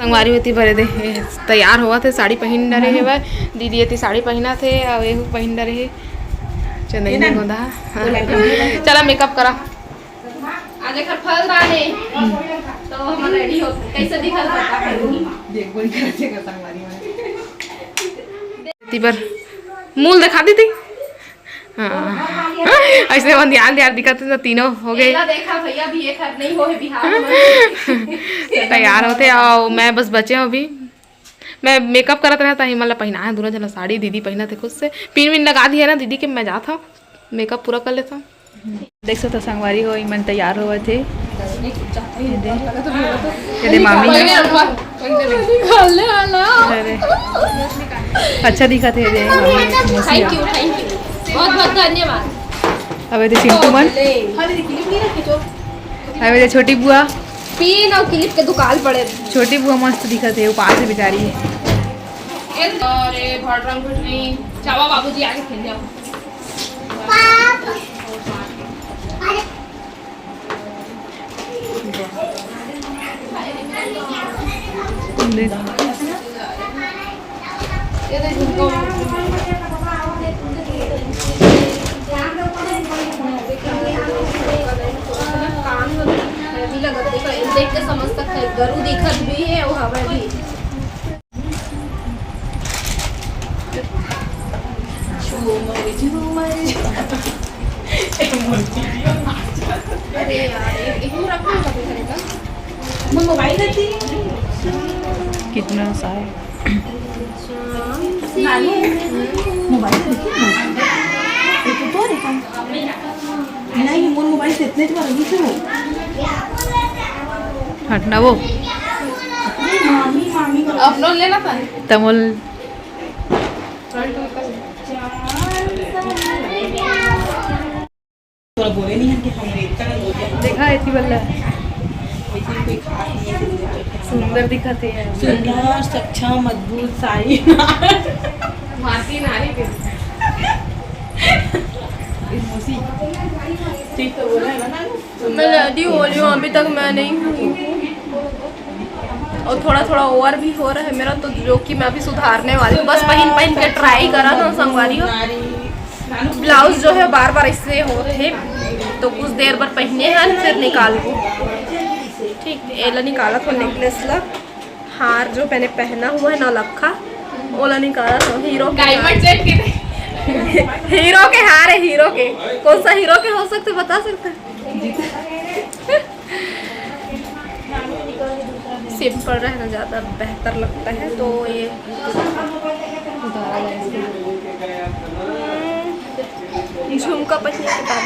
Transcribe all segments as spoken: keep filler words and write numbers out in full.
संगवारी होती भरे दे, ए, तैयार होवत हे, साड़ी पहिन डरे हे वह। दीदी एती साड़ी पहिनत हे, अउ एहू पहिन डरे हे। चंदनी गोंदा। हाँ। चला मेकअप करा। आज एकर फल दान हे, तो हम रेडी होते। कैसे दिखत बता? देख, बोल के रखेगा संगवारी मन। एती बर मूल दिखा दी थी। हाँ। ऐसे मन ध्यान ध्यान दिखत हे, तो तीनों हो गए। एला देखा भैया, भी एकर नहीं हो हे बिहार में। तैयार होते, अउ मैं बस बचे हूँ अभी। मैं मेकअप करत रहा था, हिमन ला पहिना है दोनों जना साड़ी, दीदी पहिना थे खुद से। पिन विन लगा दिया ना दीदी के, मैं जात हूँ, मेकअप पूरा कर लेता हूँ। देख सकत हो संगवारी हो, इमन तैयार होवत हे। ये दे, ये दे मामी। अरे, अच्छा दिखत हे, ये दे मामी, मौसी। थैंक यू, थैंक यू, बहुत बहुत धन्यवाद। अब ये दे चिंटू मन। अबे रे छोटी बुआ। पिन अउ क्लिप के दुकान पड़े। छोटी बुआ मस्त दिखत हे, उपास हे बेचारी। अरे भटरम भटरी, जावा बाबूजी आगे खेल जाओ। देख के समझ सकते हैं, गरु दिखत भी है, वो हवा भी। अरे यार, एक, एक मिनट रखना है कभी करेगा। मोर मोबाइल देती। कितना सा है? नानू, मोबाइल देती। ये तो तोर है। नहीं, मोर मोबाइल से इतने बार नहीं सुनो। हटना वो। मामी, मामी का अपलोड लेना था। तमोल। थोड़ा बोले नहीं है कि हम रेत का लोग हैं। देखा है थी बल्ला। लेकिन कोई खास नहीं है। सुंदर दिखत हे यार। सुंदर, सक्षम, मजबूत, सारी। मासी नारी के। मौसी। ठीक तो बोला है ना? मैं रेडी हो रही हूँ, अभी तक मैं नहीं हुई हूँ। और थोड़ा थोड़ा ओवर भी हो रहा है मेरा, तो जो कि मैं अभी सुधारने वाली हूँ। बस पहिन पहिन के ट्राई करा था संगवारी हो। ब्लाउज जो है बार बार ऐसे होत हे, तो कुछ देर बर पहिने हन, फिर निकालबो। ठीक, एला निकालत हो नेकलेस ला। हार जो मैंने पहना हुआ है नौलखा, ओला निकालत हो। हीरो के हार। डायमंड सेट के थे। हीरो के हार है, हीरो के। कौन सा हीरो के हो सकते, बता सकते हैं? सिंपल रहना ज़्यादा बेहतर लगता है, तो ये हम्म, झुमका पहनने के बाद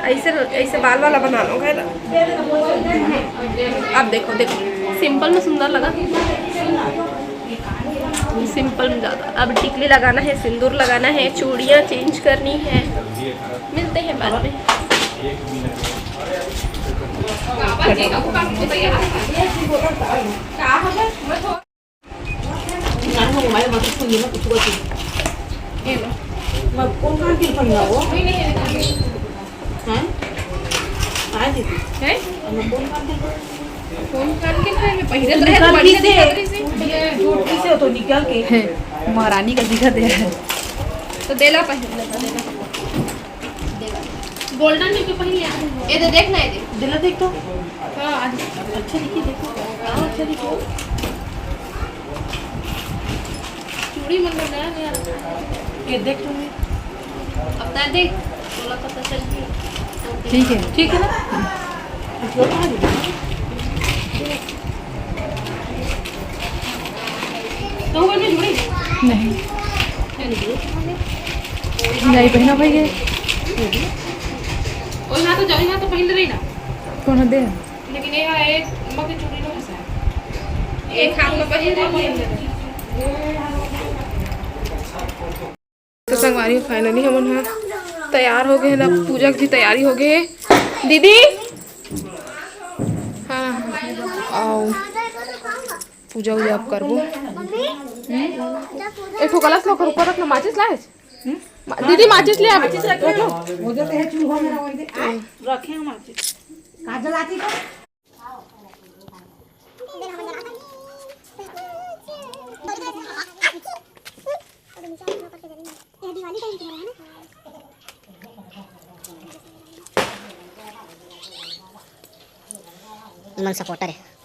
ऐसे, ऐसे बाल वाला बना लो, है ना? अब देखो, देखो, सिंपल में सुंदर लगा। सिंपल में ज़्यादा। अब टिकली लगाना है, सिंदूर लगाना है, चूड़ियाँ चेंज करनी है। मिलते हैं बाद में। हैं? आए दीदी। हैं? फोन कान के पहले तो निकाल के से, ये झूठ की से हो तो निकाल के। महारानी का दिखा दे। तो देला पहले, देला। गोल्डन में क्यों पहले आ? ये दे, देख ना, ये दे। दिला देख तो। हाँ, आज। अच्छा दिखी, देखो। हाँ, अच्छा दिखी। चूड़ी मन में नया नया रखा है। ये देख तूने। अब ना देख, तोला पता चल गई। ठीक है। ठीक है ना? तो वो नहीं जुड़ी? नहीं। नहीं पहना भाई ये। और यहाँ तो जाओ, यहाँ तो पहन रही ना। कौन है दे? लेकिन ये है, एक मके चूड़ी नहीं है। एक हाथ में पहन रही है। तो संगवारी, finally हमन ह तैयार हो गए हैं ना, पूजा की तैयारी हो गई है। दीदी, हाँ, आओ, पूजा उजा आप करबो। हम्म? एक ठो कलश ला ओकर ऊपर रखना, माचिस लाए? हम्म? मा-, दीदी, माचिस ले आ। माचिस रख लो। वो जो है चूल्हा में रखो, रखे हैं माचिस। काजल आती तो। सपोर्टर है।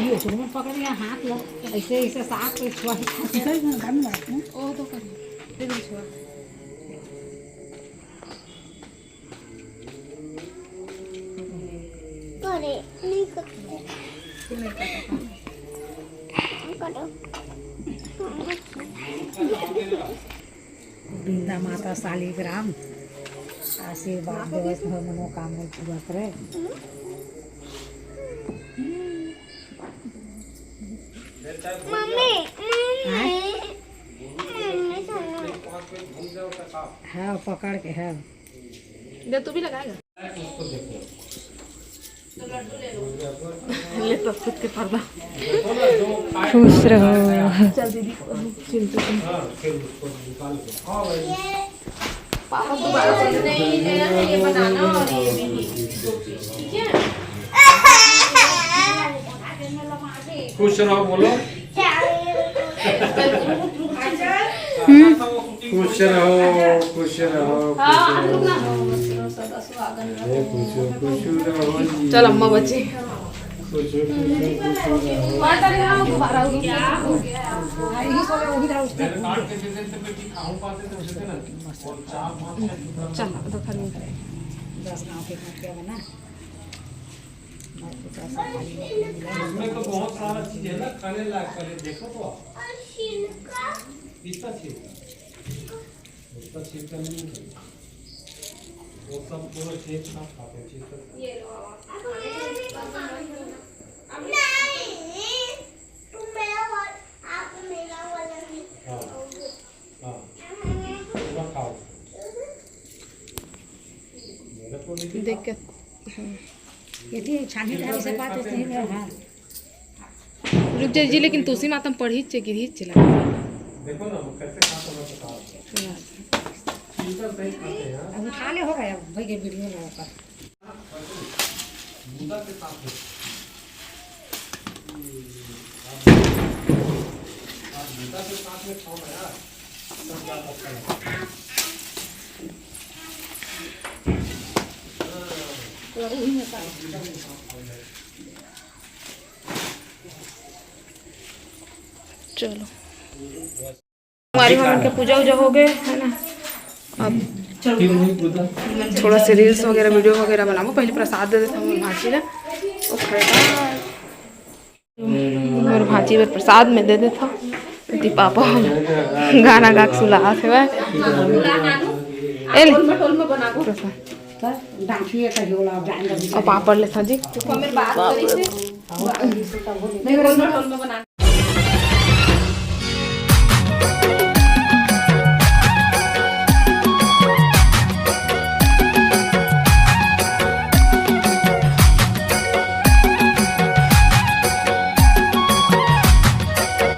ये उसमें पकड़ लिया हाथ ला, ऐसे, ऐसे साफ छुआ। इधर इधर गम लाते हैं। ओ तो कर दे, दे छुआ। अरे, नहीं करते। नहीं करते। नहीं करते। वृंदा माता शालिग्राम आशीर्वाद देवत हो, मनोकामना पूरा करे। मम्मी, मम्मी, हाँ? मम्मी, सुनो। हाँ, पकड़ के, हाँ। इधर तू भी लगाएगा? ले तो खुद के पर्दा। खुश रहो। चल दीदी, चिंटू तुम। पापा दोबारा से नहीं, नहीं, ये बनाना और ये भी, ठीक है? खुश रहो, बोलो। खुश रहो, खुश रहो, खुश रहो। अरे खुश, खुश रहो जी। चल अम्मा बची। खुश, खुश रहो। चल, तो खाली। इसमें तो बहुत सारा चीज है ना, खाने लायक, पहले देखो तो आप। इसका छिलका, उसका छिलका नहीं चाहिए। वो सब पूरा छिलका खाते हैं, छिलका। ये लो, आप खाने का। नहीं, तुम मेरा वाला, आप मेरा वाला नहीं खाओगे। हाँ। हाँ। पूरा खाओ। मेरे को नहीं देख के। ये थी छानी का, इसे बात नहीं है। हाँ। रुक जा जी, लेकिन तुलसी माता में पढ़ी चे, गिरी चे लगा। देखो ना, वो कैसे खाता मैं बता रहा हूँ। अब उठा ले, हो गया, हो गया वीडियो में ऊपर। मुद्दा के साथ में। आप मुद्दा के साथ में खाओ ना यार। चलो, हमारी हमन के पूजा उजा हो गए है ना। अब थोड़ा से रील्स वगैरह, वीडियो वगैरह बनाबो। पहले प्रसाद दे देता हूँ भांची ला। ओ प्रसाद। मोर भांची बर प्रसाद में दे देथव। एती पापा गाना गा के सुलात हेवय। ए ले। प्रसाद। अउ पापड़ लेथव जी।